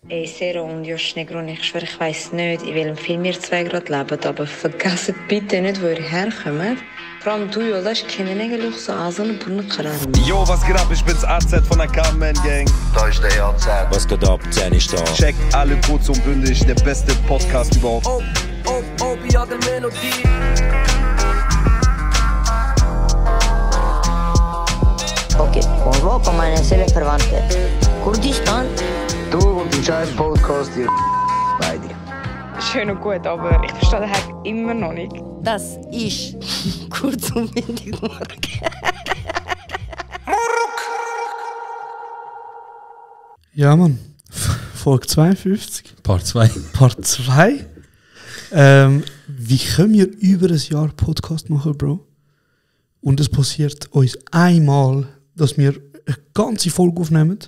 Ey, Sero und Josh Negron, ich schwöre, ich weiss nicht, in welchem Film ihr zwei gerade lebt, aber vergesst bitte nicht, wo ihr herkommt. Vor allem du, Jolas, kennen eigentlich so an so einen Brunnenkaran. Yo, was geht ab? Ich bin's AZ von der Carmen Gang. Da ist der AZ. Was geht ab? 10 ist da. Checkt alle kurz und bündig, der beste Podcast überhaupt. Ja, der Melodie. Okay, von wo kommen meine Seelenverwandte? Kurdistan? Du und die scheiß Podcast, ihr beide. Schön und gut, aber ich verstehe den Hack immer noch nicht. Das ist kurz und bündig morgen. Ja, Mann. Folge 52. Part 2. Part 2. Wie können wir über ein Jahr Podcast machen, Bro? Und es passiert uns einmal, dass wir eine ganze Folge aufnehmen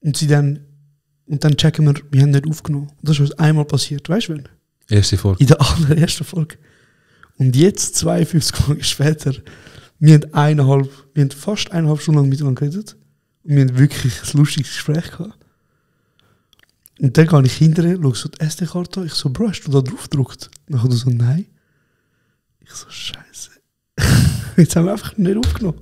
und dann checken wir haben nicht aufgenommen. Das ist uns einmal passiert, weißt du wann? Erste Folge. In der allerersten Folge. Und jetzt, 52 Folgen später, wir haben fast 1,5 Stunden lang miteinander geredet und wir haben wirklich ein lustiges Gespräch gehabt. Und dann gehe ich hinterher, schaue so die SD-Karte an, ich so, Bro, hast du da drauf gedruckt? Dann hat er so, nein. Ich so, Scheiße. Jetzt haben wir einfach nicht aufgenommen.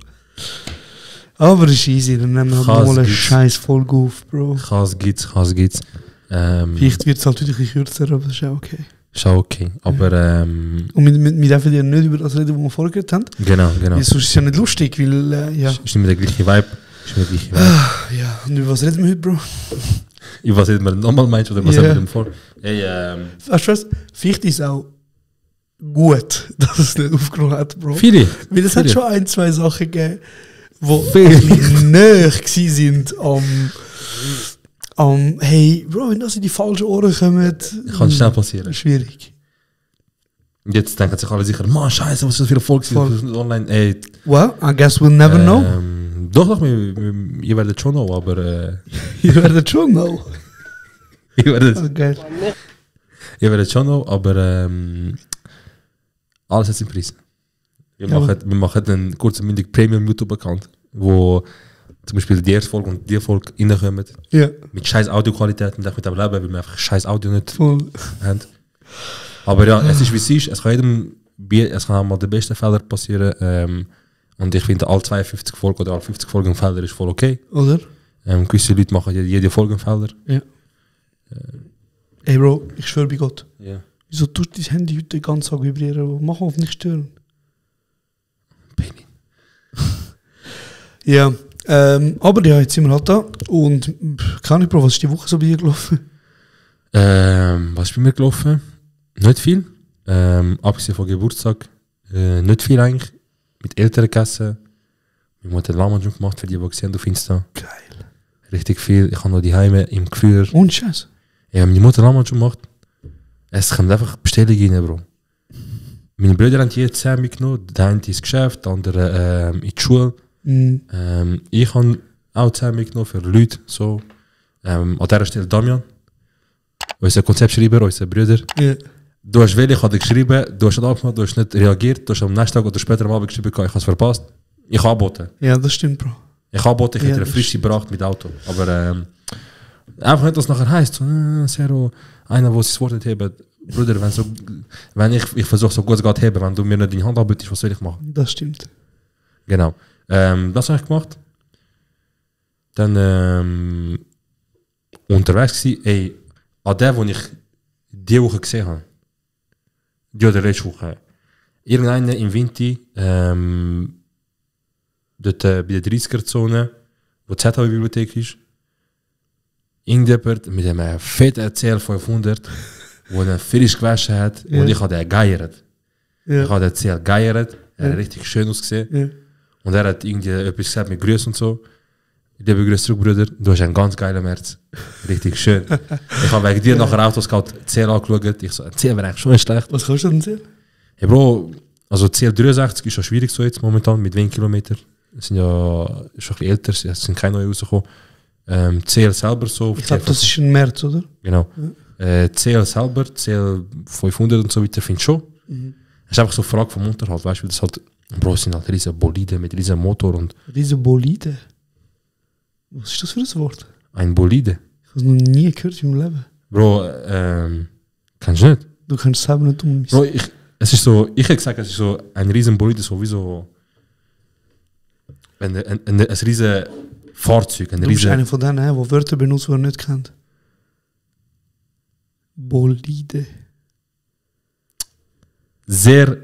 Aber es ist easy, dann nehmen wir halt mal eine scheiß Folge auf, Bro. Chaos gibt's. Vielleicht wird es halt wieder ein bisschen kürzer, aber das ist auch okay. Ist auch okay, aber Und wir dürfen ja nicht über das reden, was wir vorher geredet haben. Genau. Weil sonst ist es ja nicht lustig, weil, ja. Ist nicht mehr der gleiche Vibe. Ja, und über was reden wir heute, Bro? Über was reden wir nochmal, meinst du, oder was haben wir denn vor? Hey, weißt du was? Vielleicht ist es auch gut, dass es nicht aufgenommen hat, Bro. Viele. Weil es hat schon 1-2 Sachen gegeben, die näher sind am hey, Bro, wenn das in die falschen Ohren kommt, kann schnell passieren. Schwierig. Und jetzt denken sich alle sicher, Mann, Scheiße, was ist das für eine Folge online? Ey, well, I guess we'll never know. Doch, ihr werdet schon know, aber... Ihr werdet schon know. Ihr Okay. werdet schon know, aber alles hat seinen Preis. Wir machen einen kurzen mündig Premium YouTube-Account, wo zum Beispiel die erste Folge und die Folge reinkommen. Ja. Mit scheiß Audioqualität und mit dem Leben, weil wir einfach scheiß Audio nicht Voll. haben. Aber ja, es ist wie es ist. Es kann auch mal der beste Fehler passieren. Und ich finde, alle 52 Folgen oder alle 50 Folgen ein Fehler ist voll okay. Oder? Gewisse Leute machen jede Folge einen Fehler. Ja. Ey Bro, ich schwöre bei Gott. Ja. Wieso tust du dein Handy heute den ganzen Tag vibrieren? Mach auf nicht stören. Penny. Ja, aber ja, jetzt sind wir halt da. Und keine Ahnung, Bro, was ist die Woche so bei dir gelaufen? Was ist bei mir gelaufen? Nicht viel. Abgesehen von Geburtstag. Nicht viel eigentlich. Mit Eltern gegessen. Wir haben den Lama gemacht für die gesehen auf Insta. Geil. Richtig viel. Ich habe noch die Heime im Gefühl. Und Scheiß. Ja, meine Mutter Lama gemacht. Es kommt einfach Bestellungen rein, Bro. Meine Brüder haben die 10 mitgenommen. Der eine ins Geschäft, der andere in die Schule. Ich habe auch 10 mitgenommen für Leute. So. An dieser Stelle Damian. Unser Konzeptschreiber, unser Brüder. Ja. Du hast ich habe geschrieben, du hast nicht abgemacht, du hast nicht reagiert, du hast am nächsten Tag oder später am Abend geschrieben, ich habe es verpasst. Ich habe angeboten. Ja, das stimmt, Bro. Ich habe angeboten, ich hätte eine frische gebracht mit Auto. Aber einfach nicht, was nachher heisst. So, Sero, einer, der sein Wort nicht hebt. Bruder, wenn ich versuche, so gut es geht heben, wenn du mir nicht deine Hand anbietest, was soll ich machen? Das stimmt. Genau. Das habe ich gemacht. Dann unterwegs war, ey, an der, wo ich die Woche gesehen habe, die oder letzte Woche, irgendeiner im Winter, dort bei der 30er-Zone, wo die ZHW-Bibliothek ist, irgendjemand mit einem fetten CL 500, der einen frisch gewaschen hat, und ich habe den geiert. Ja. Ich habe den CL geiert, er hat richtig schön ausgesehen. Ja. Und er hat irgendwie etwas gesagt mit Grüß und so. Liebe Grüße zurück, Bruder, du hast einen ganz geilen März. Richtig schön. Ich habe wegen dir nachher Autoscout CL angeschaut. Ich so, ein CL wäre eigentlich schon nicht schlecht. Was kostet denn CL? Hey Bro, also CL 63 ist ja schwierig so jetzt momentan, mit wenig Kilometer. Es sind ja schon ein bisschen älter, es sind keine neue rausgekommen. CL selber so. Ich glaube, das ist ein März, oder? Genau. Ja. CL selber, CL 500 und so weiter, finde ich schon. Es ist einfach so eine Frage vom Unterhalt, weißt du, das halt, Bro, es sind halt riesige Bolide mit riesigen Motor und... Riesige Bolide? Was ist das für ein Wort? Ein Bolide. Ich Ich habe noch nie gehört in meinem Leben. Bro, kennst du nicht? Du kannst es selber nicht ummissen. Bro, es ist so, ich hätte gesagt, es ist so ein riesen Bolide, so wie so ein riesen Fahrzeug, ein Du bist einer riesen... von denen, der Wörter benutzt, die er nicht kennt. Bolide. Sehr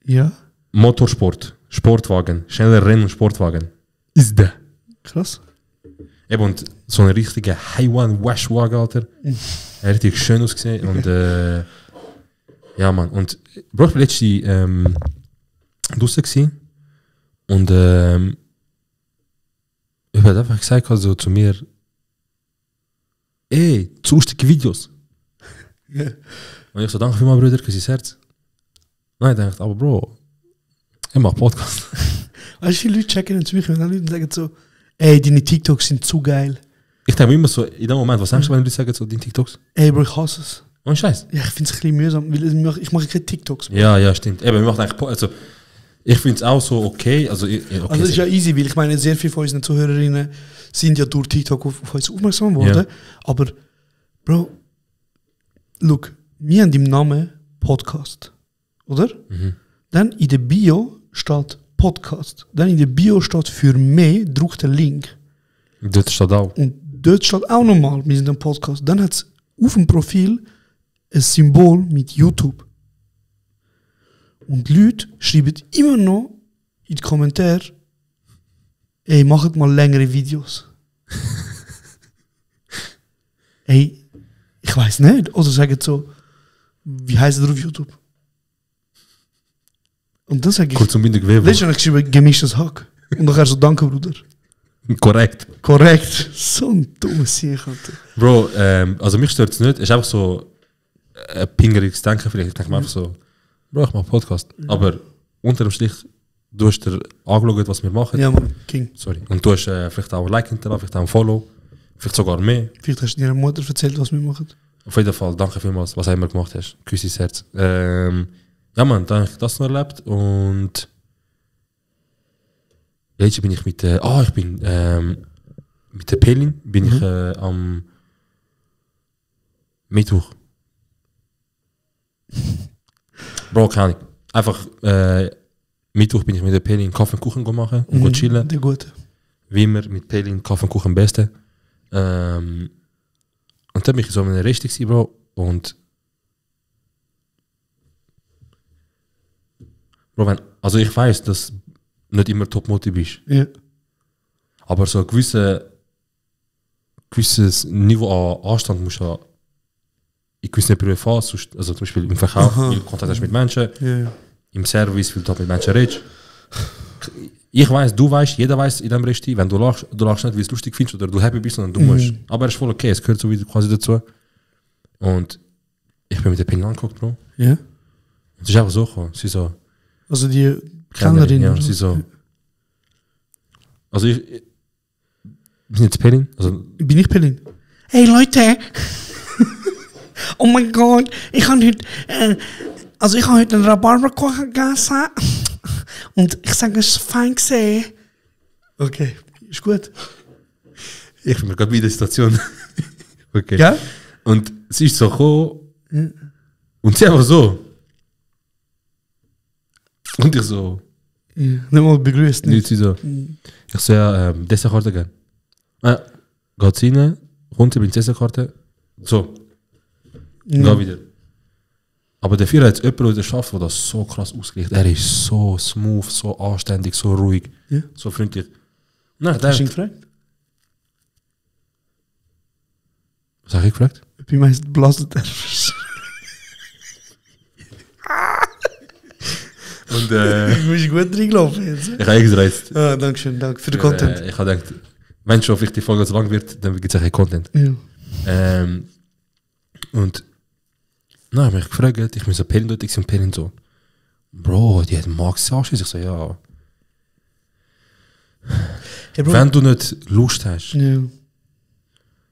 Ja, Motorsport, Sportwagen, schneller Rennen- und Sportwagen. Ist der. krass. Eben, und so ein richtiger Haiwan-Washwagen, Alter. Richtig schön ausgesehen. Und ja, Mann. Und Bro, ich war letztens draussen gewesen. Und ich habe einfach gesagt, also zu mir, ey, zu lustige Videos. Ja. Und ich so, danke vielmals, Bruder, küss ins Herz. Nein, ich dachte, aber Bro, ich mach Podcast. Weißt du, viele Leute checken zu mich und Leute sagen so, ey, deine TikToks sind zu geil. Ich denke mir immer so, in dem Moment, was sagst du, wenn Leute sagen, so, deine TikToks? Ey, Bro, ich hasse es. Oh, Scheiß. Ja, ich finde es ein bisschen mühsam, weil ich mache keine TikToks. Ja, stimmt. Eben, wir machen eigentlich, also, ich finde es auch so okay. Also, okay, Also das ist ja easy, weil ich meine, sehr viele von unseren Zuhörerinnen sind ja durch TikTok auf uns aufmerksam geworden. Ja. Aber, Bro, look, wir haben im Namen Podcast, oder? Mhm. Dann in der Bio steht Podcast. Dann in der Bio steht für mehr, druck der Link. Dort steht auch. Und dort steht auch nochmal, wir sind ein Podcast. Dann hat es auf dem Profil ein Symbol mit YouTube. Und die Leute schreiben immer noch in die Kommentare, ey, macht mal längere Videos. Ey, ich weiß nicht. Oder sagen so, wie heißt er auf YouTube? Und dann sage ich, Kurz und bündig Weber. letztens habe ich geschrieben, gemischtes Hack. Und dann so, danke, Bruder. Korrekt. Korrekt. So ein dummes Sieg, Alter. Bro, also mich stört es nicht. Es ist einfach so ein pingeriges Denken vielleicht. Ich denke mir einfach so, Bro, ich mache Podcast. Ja. Aber unter dem Strich, du hast dir angeschaut, was wir machen. Ja, Mann, King. Sorry. Und du hast vielleicht auch ein Like hinterlassen, vielleicht auch ein Follow. Vielleicht sogar mehr. Vielleicht hast du deiner Mutter erzählt, was wir machen. Auf jeden Fall, danke vielmals, was immer gemacht hast. Küss ins Herz. Ja, Mann, dann habe ich das noch erlebt. Und jetzt bin ich mit der, mit der Pelin bin ich am Mittwoch. Bro, keine Ahnung. Einfach, Mittwoch bin ich mit der Pelin Kaffee und Kuchen machen und chillen. Der Gute. Wie immer, mit Pelin Kaffee und Kuchen am besten. Und dann bin ich so in einer Reste gewesen, Bro. Und Bro, also ich weiß, dass du nicht immer top motiviert bist. Ja. Aber so ein gewisses Niveau an Anstand musst du in gewissen Berufen haben. Also zum Beispiel im Verkauf, weil du Kontakt hast mit Menschen. Ja. Im Service, weil du mit Menschen redest. Ich weiß, du weißt, jeder weiß in diesem Resti, wenn du lachst nicht, weil du es lustig findest oder du happy bist, sondern du musst. Aber es ist voll okay, es gehört so wieder quasi dazu. Und ich bin mit der Pin angeguckt, Bro. Ja. Und es ist einfach so gekommen. Sie so. Also die Kellnerin. Ja, sie so. Also ich bin jetzt Pelin. Also bin ich Pelin? Hey Leute! Oh mein Gott, ich habe heute, ich habe heute einen Rhabarberkuchen gegessen. Und ich sage, es ist fein gesehen. Okay, ist gut. Ich bin mir gerade wieder in der Situation. Okay. Ja? Und sie ist so gekommen. Ja. Und sie einfach so. Und ich so. Ja, nicht mal begrüßt. Nicht. Sie so. Ich so, ja, Dessertkarte gern. Geht sie rein, kommt sie mit der Dessertkarte. So. Geh wieder. Aber dafür hat es jemand, der schafft, der das so krass ausgerichtet. Er ist so smooth, so anständig, so ruhig, so freundlich. Nein, hast du ihn gefragt? Was habe ich gefragt? Wie meinst du, blastet er? Und du bist gut reingelaufen jetzt. Ich habe eingereizt. Ah, danke schön, danke für den Content. Ich habe gedacht, wenn schon vielleicht die Folge so lang wird, dann gibt es auch keinen Content. Ja. Und na, ich habe mich gefragt, ich bin so Pelin dort, und Pelin so, Bro, die hat Max anschließen. Ich so, ja. Hey, wenn du nicht Lust hast,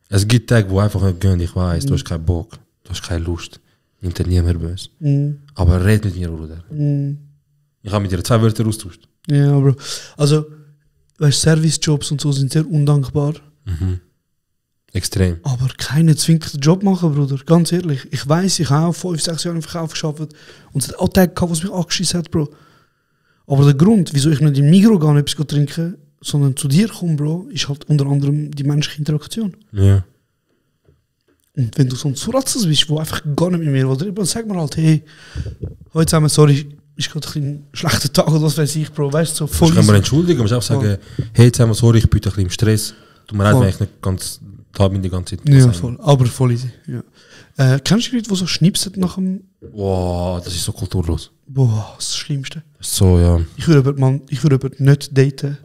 es gibt Tage, wo einfach nicht gehen, ich weiß, du hast keinen Bock, du hast keine Lust, nimmt dir niemand böse. Aber red mit mir, Bruder. Ich habe mit dir 2 Wörter austauscht. Ja, Bro. Also, weißt, Servicejobs und so sind sehr undankbar. Extrem. Aber keiner zwingt dich den Job machen, Bruder. Ganz ehrlich. Ich weiss, ich habe auch 5, 6 Jahre im Verkauf gearbeitet und es hat auch Tage gehabt, was mich angeschissen hat, Bro. Aber der Grund, wieso ich nicht im Migros gehe und etwas trinken, sondern zu dir komme, Bro, ist halt unter anderem die menschliche Interaktion. Ja. Und wenn du so ein Suratzes bist, wo einfach gar nicht mit mir will, dann sag mir halt, hey, heute zusammen, sorry, ist gerade ein schlechter Tag oder was weiß ich, Bro, weißt du, so voll. Ich kann mir entschuldigen, man muss auch sagen, hey, jetzt haben wir sorry, ich bin ein bisschen im Stress. Tut mir leid, wenn ich nicht ganz da bin die ganze Zeit. Ja, voll, aber voll easy, ja. Kennst du Leute, die so schnipsen nach dem... Wow, das ist so kulturlos. Boah, das Schlimmste. So, ja. Ich würde jemanden nicht daten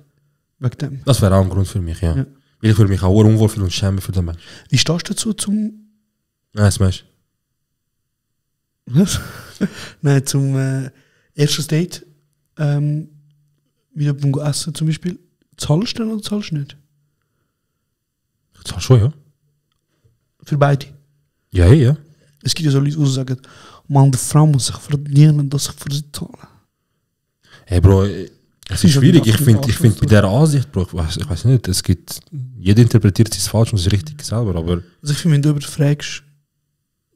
wegen dem. Das wäre auch ein Grund für mich, ja. Weil ich würde mich auch unwohl fühlen und schämen für den Mensch. Wie stehst du dazu zum... Nein, Smash. Was? Nein, zum erstes Date, wieder beim Essen zum Beispiel. Zahlst du denn oder zahlst du nicht? Ich zahle schon, ja. Für beide. Ja, ja. Es gibt ja so Leute, die sagen, man, die Frau muss sich verdienen, dass ich für sie zahle. Hey, Bro, es ist schwierig. Ich finde bei dieser Ansicht, Bro, ich weiß nicht, es gibt, jeder interpretiert es falsch und es ist richtig selber, aber... Also ich finde, wenn du jemanden fragst,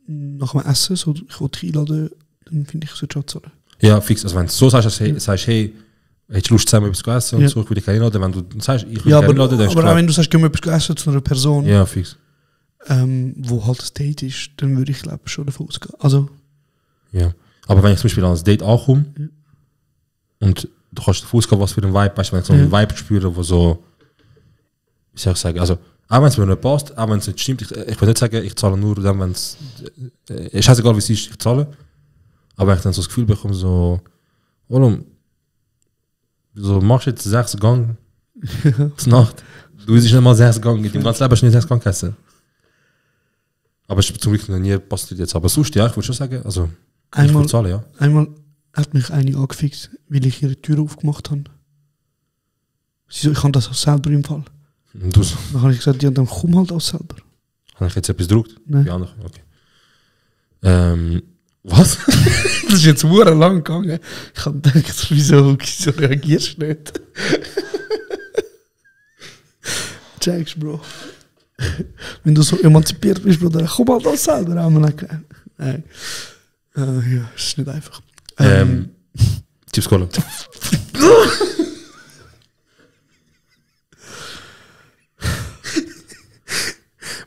nach dem Essen, so, ich will dich einladen, dann finde ich, ich sollte schon zahlen. Ja, fix. Also wenn du so sagst, hey, hättest du Lust zusammen etwas zu essen und so, ich will dich einladen, wenn du sagst, ich will dich einladen, dann ist aber klar. auch wenn du sagst, gehen wir etwas essen zu einer Person, ja, fix. Wo halt das Date ist, dann würde ich glaube schon davon ausgehen. Also... Ja, aber wenn ich zum Beispiel an das Date ankomme und du kannst davon ausgehen, was für ein Vibe, weißt du, wenn ich so einen Vibe spüre, wo so, wie soll ich sagen, also auch wenn es mir nicht passt, auch wenn es nicht stimmt, ich will nicht sagen, ich zahle nur dann, wenn es, ist scheißegal wie es ist, ich zahle, aber wenn ich dann so das Gefühl bekomme, so, warum, so machst du jetzt 6 Gang zur Nacht, du isst nicht mal 6 Gang, in deinem ganzen Leben hast du nicht 6 Gang gegessen. Aber es ist zum Glück noch nie passiert jetzt, aber sonst, ja, ich würde schon sagen, also, ich würde zahlen, ja. Einmal hat mich eine angefixt, weil ich ihre Tür aufgemacht habe. Sie so, ich kann das auch selber im Fall. Und du so, Dann habe ich gesagt, ja, dann komm halt auch selber. habe ich jetzt etwas gedruckt? Nein. Ja, noch, okay. Was? Das ist jetzt sehr lang gegangen. Ich habe gedacht, wieso reagierst du nicht? Checkst, Bro. Wenn du so emanzipiert bist, Bruder, komm halt auch selber an. Nein. Ja, ist nicht einfach. Chips Cola.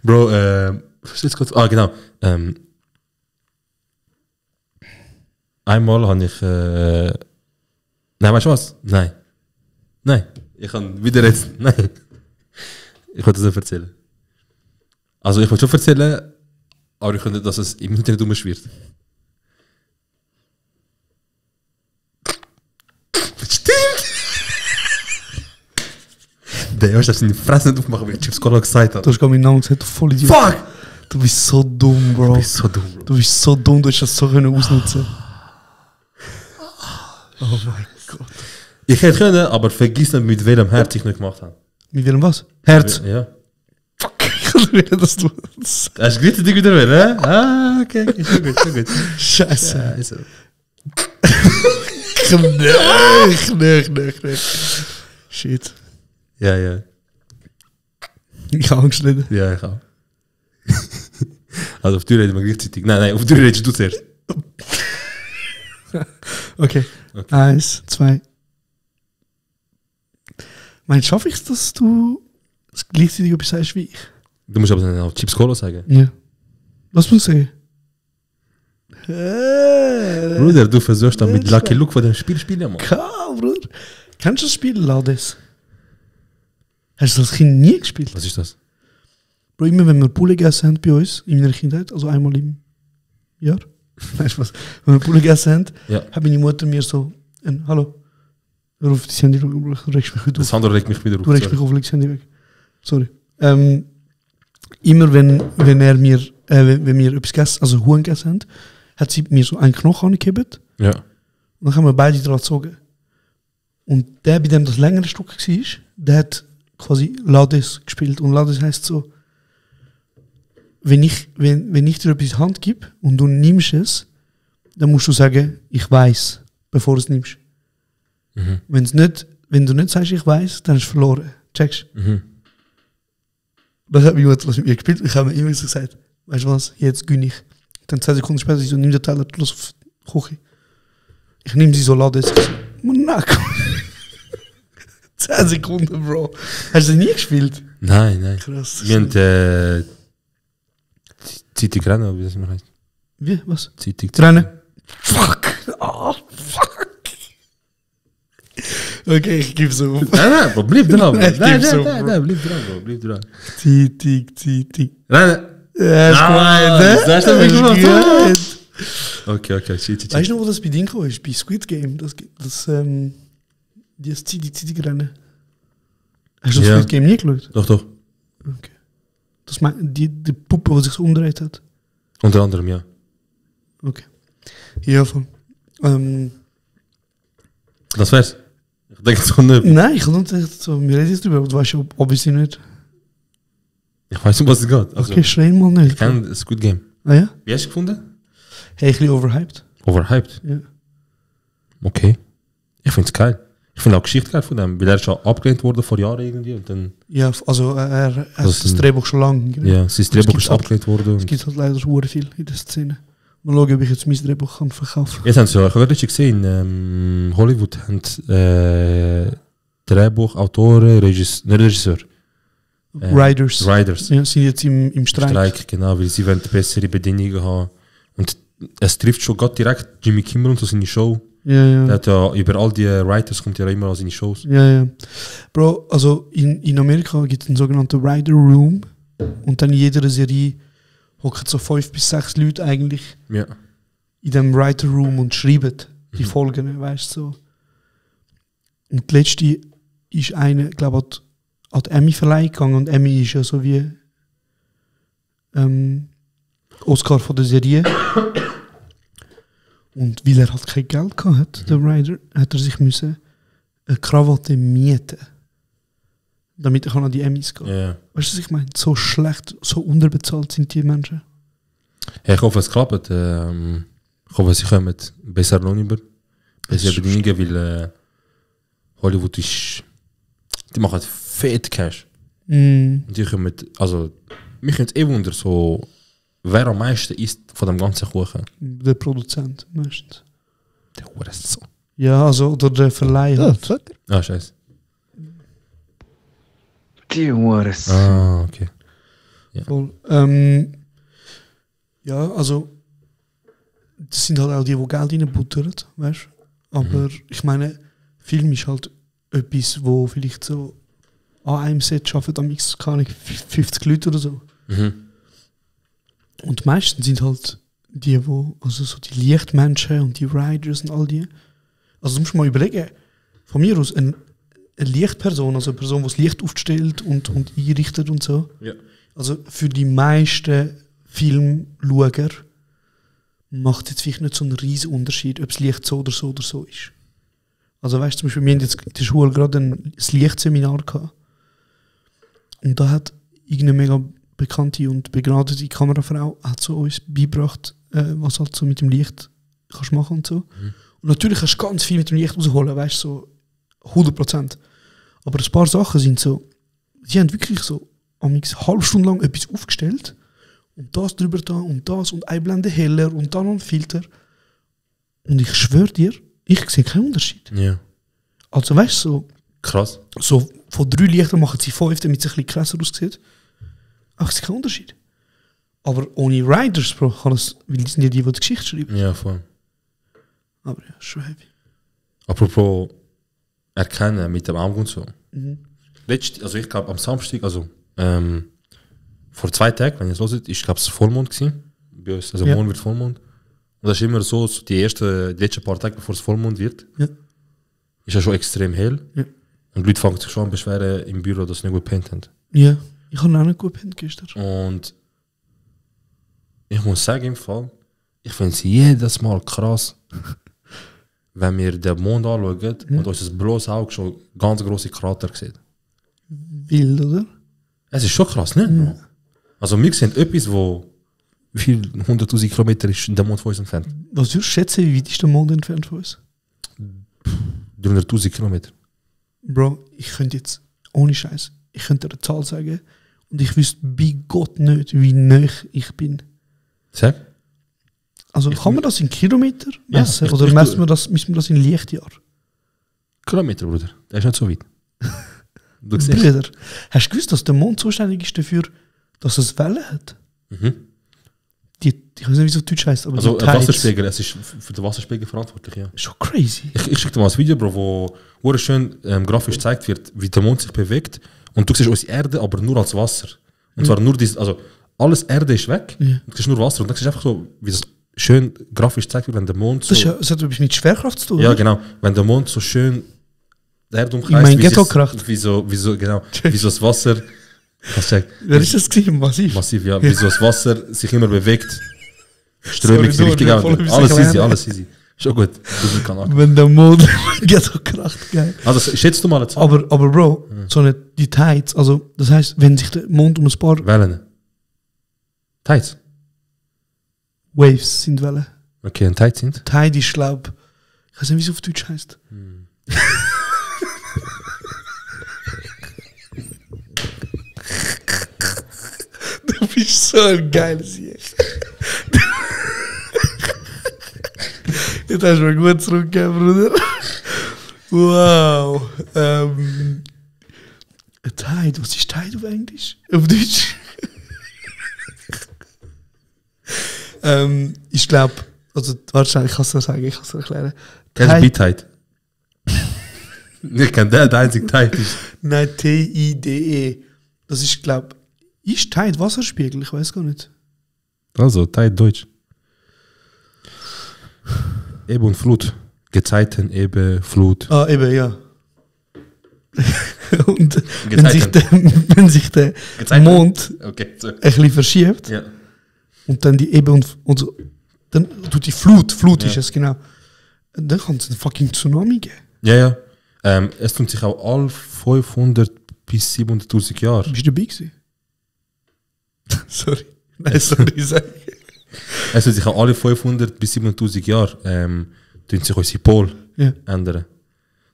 Bro, was ist jetzt kurz? Ah, genau. Einmal habe ich. Nein, weißt du was? Nein. Ich kann wieder jetzt. Nein. Ich wollte das nicht erzählen. Also, ich wollte schon erzählen, aber ich will nicht, dass es im Internet umschwirrt. Stimmt! Der erste hat seine Fresse nicht aufmachen, weil ich Chips Cola gesagt habe. Du hast gerade meinen Namen gesagt, du voll Idiot. Fuck! Du bist so dumm, Bro. Du bist so dumm, Bro. Du bist so dumm, du hast das so können ausnutzen. Oh mein Gott. Ich hätte können, aber vergiss nicht, mit welchem Herz ich nicht gemacht habe. Mit welchem was? Herz. Ja. Fuck, ich kann nicht, dass du das... Hast du gleich dich wieder wieder, hä? Ah, okay. Ist schon gut. Scheiße. Ja, ist so. Nicht. Shit. Ja. Ich habe Angst nicht. Ja, ich auch. Also auf die reden wir gleichzeitig. Nein, auf die redest du zuerst. Okay. 1, 2. Schaffe ich es, dass du das gleichzeitig etwas sagst wie ich? Du musst aber dann auch Chips Cola sagen. Ja. Was muss ich sagen? Bruder, du versuchst dann mit Lucky Luke von dem Spiel spielen, Mann. Bruder. Kennst du das Spiel, Lades? Hast du das Kind nie gespielt? Was ist das? Bro, immer wenn wir Poulet gegessen haben bei uns, in meiner Kindheit, also einmal im Jahr, weißt du was, wenn wir Poulet gegessen haben, hat meine Mutter mir so, hallo, hör auf, das Handy, du regst mich wieder auf. Das andere regt mich wieder auf. Du regst mich auf, leg das Handy weg. Sorry. Immer wenn wir etwas gegessen, also Huhn gegessen haben, hat sie mir so einen Knochen angegeben. Ja. Und dann haben wir beide dran gezogen. Und der, bei dem das längere Stück war, der hat quasi Lades gespielt. Und Lades heisst so, wenn ich dir etwas in die Hand gebe und du nimmst es, dann musst du sagen, ich weiß, bevor du es nimmst. Mhm. Wenn du nicht sagst, ich weiß, dann hast du verloren. Checkst? Mhm. Dann hat jemand was mit mir gespielt. Ich habe mir immer so gesagt, weißt du was, jetzt gönne ich. Dann 2 Sekunden später, ich so, nimm den Teller, tu das auf die Küche. Ich nehme sie so laut, ich so, Mann, 10 Sekunden, Bro. Hast du das nie gespielt? Nein. Krass. Wir haben Zeitung rennen, wie das immer heißt. Wie? Was? Zeitung. Trennen? Fuck! Oh, fuck! Okay, ich gebe so auf. Nein, Bro, bleib dran, Bro. Ich gebe so auf, Nein, bleib dran, Bro, bleib dran. Zeitung. Rennen! Ja, ist gut, das hast du mich ne? gemacht. Ist gut. Okay, Zeitung. Weißt du noch, wo das bei Ding kam? Bei Squid Game. Die Zeitung rennen. Hast du das Ja. Squid Game nie geschaut? Doch. Okay. Das meint die Puppe, die sich so umdreht hat. Unter anderem, ja. Okay. Ja, voll. Das wär's. Ich denke so nicht. Nein, ich kann nicht so, wir reden jetzt drüber, aber du weißt ja, ob ich sie nicht. Ich weiß nicht, was es geht. Also, Okay, schrei mal nicht. ich kenne das Good Game. Ah ja? Wie hast du gefunden? Hey, ein bisschen overhyped. Overhyped. Ja. Okay. Ich finde es geil. Ich finde auch die Geschichte geil von dem, weil er schon abgelehnt wurde vor Jahren irgendwie. Und dann, Ja, also er hat Das das ist Drehbuch schon lange. ja, sein Drehbuch ist abgelehnt worden. Es Und gibt halt leider so viel in der Szene. Mal schauen, ob ich jetzt mein Drehbuch kann verkaufen jetzt haben sie ja, ich habe gerade gesehen, Hollywood haben Drehbuch, Autoren, Regisseur. Riders. Riders. Ja, sind jetzt im Streik. Streik, genau, weil sie wollen bessere Bedingungen haben. Und es trifft schon gerade direkt Jimmy Kimmel und so seine Show. Ja. Der hat ja über all die Writers kommt ja immer an seine Shows. Ja. Bro, also in Amerika gibt es einen sogenannten Writer Room und dann in jeder Serie hocken so 5 bis 6 Leute eigentlich Ja. in dem Writer Room und schreiben die Folgen, weißt du so. Und die letzte ist eine, glaube ich, an die Emmy-Verleihung gegangen und Emmy ist ja so wie Oscar von der Serie. Und weil er halt kein Geld gehabt hat, der Writer, hat er sich müssen eine Krawatte mieten, damit er an die Emmys gehen kann. Ja. Weißt du, was ich meine? So schlecht, so unterbezahlt sind die Menschen. Ja, ich hoffe, es klappt. Ich hoffe, sie kommen besser noch über. Bessere Bedingungen, weil Hollywood ist. Die machen fett Cash. Und die kommen, also, mich nimmt es Wunder, so, wer am meisten isst von dem ganzen Kuchen. Der Produzent meistens. Der Hurensohn. So. Ja, also, oder der Verleih halt. Ah, scheiße. Die Ures. Ah, okay. Voll. Ja, also, das sind halt auch die Geld reinbuttern, weißt du? Aber ich meine, Film ist halt etwas, wo vielleicht so an einem Set arbeiten, am X, keine Ahnung, 50 Leute oder so. Und meistens sind halt die, also so die Lichtmenschen und die Riders und all die. Also du musst mal überlegen, von mir aus eine Lichtperson, also eine Person, die das Licht aufstellt und einrichtet und so. Ja. Also für die meisten Filmschauer macht jetzt vielleicht nicht so einen riesen Unterschied, ob das Licht so oder so ist. Also weißt du, zum Beispiel, wir haben jetzt in der Schule gerade ein Lichtseminar gehabt. Und da hat irgendeine mega bekannte und begnadete Kamerafrau hat so uns beigebracht, was halt so mit dem Licht kannst machen und so. Und natürlich kannst du ganz viel mit dem Licht rausholen, weißt du, so 100%. Aber ein paar Sachen sind so, sie haben wirklich so eine halbe Stunde lang etwas aufgestellt und das drüber da und das und eine Blende heller und dann noch ein Filter. Und ich schwöre dir, ich sehe keinen Unterschied. Ja. Also weißt du, Krass. so von 3 Lichtern machen sie 5, damit es ein bisschen krasser aussieht. Ach, es ist kein Unterschied. Aber ohne Riders, Bro, kann es, weil die sind ja die Geschichte schreiben. Ja, voll. Aber ja, schon heavy. Apropos erkennen mit dem Auge und so. Also ich glaube am Samstag, also vor 2 Tagen, wenn ihr es hört, ist glaube es Vollmond gewesen. Bei uns, also Ja. morgen wird Vollmond. Und das ist immer so die letzten paar Tage, bevor es Vollmond wird, Ja. ist ja schon extrem hell. Ja. Und die Leute fangen sich schon an beschweren im Büro, dass sie nicht gut gepennt haben. Ja, ich habe auch nicht gut gepennt gestern. Und ich muss sagen, im Fall, ich finde es jedes Mal krass, wenn wir den Mond anschauen und unser blaues Auge schon ganz grosse Krater sieht. Wild, oder? Es ist schon krass, ne? Also wir sehen etwas, wo wie viel 100'000 Kilometer ist der Mond von uns entfernt? Was würdest du schätzen, wie weit ist der Mond entfernt von uns? 300'000 Kilometer. Bro, ich könnte jetzt, ohne Scheiß, ich könnte dir eine Zahl sagen und ich wüsste bei Gott nicht, wie nah ich bin. Sag? Also kann man das in Kilometer messen? Ja, oder ich- müssen wir das in Lichtjahr? Kilometer, Bruder. Der ist nicht so weit. Du siehst. Brüder, hast du gewusst, dass der Mond zuständig ist dafür, dass es Wellen hat? Mhm. Ich weiß nicht, wie es auf Deutsch heisst, aber Also die ein Tides. Wasserspiegel, es ist für den Wasserspiegel verantwortlich, ja. Schon crazy. Ich schicke dir mal ein Video, Bro, wo schön grafisch gezeigt wird, wie der Mond sich bewegt. Und du siehst unsere Erde, aber nur als Wasser. Und zwar nur also alles Erde ist weg, Ja. du siehst nur Wasser. Und dann siehst du einfach so, wie das schön grafisch gezeigt wird, wenn der Mond so... Das, ist ja, das hat etwas mit Schwerkraft zu tun. ja, oder? genau. Wenn der Mond so schön die Erde Ich umkreist, mein wie Ghetto-Kraft. wie so, genau, wie so das Wasser... Was sagt? Wer ist das gewesen? Massiv. Massiv, ja. Wie so das Wasser sich immer bewegt. Strömung Sorry, richtig du, voll an. etwas Alles erklären. easy, alles easy. Schon gut. Das kann auch. Wenn der Mond Ghetto-Kraft, geil. Also schätzt du mal eine Zahl? Aber Bro, so eine, die Tides, also das heißt, wenn sich der Mond um ein paar Wellen. Tides. Waves sind Wellen. Okay, ein Tide sind? Tide ist, glaube ich weiß nicht, wie es auf Deutsch heißt. Du bist so ein geiles Jäger. Jetzt hast du mir gut zurückgegeben, Bruder. Wow. Tide, was ist Tide auf Englisch? Auf Deutsch? Ich glaube, also wahrscheinlich kann es sagen, ich kann es erklären. Kennst du B-Tide? Ich kenne den, der einzige Tide ist. Nein, T-I-D-E. Das ist, glaube ich, ist Tide Wasserspiegel? Ich weiß gar nicht. Also, Tide Deutsch. Ebbe und Flut. Gezeiten, Ebbe, Flut. Ah, eben, ja. Und Gezeiten. wenn sich der Gezeiten. Mond Okay, so. ein bisschen verschiebt Ja. und dann die Ebbe und so, dann tut die Flut Ja. ist es genau. Und dann kann es einen fucking Tsunami geben. Ja, ja. Es tun sich auch alle 500 bis 700.000 Jahre. Bist du dabei gewesen? Sorry. Nein, sorry, sag. Es tun sich auch alle 500 bis 700.000 Jahre tun sich unsere Pole Ja. ändern.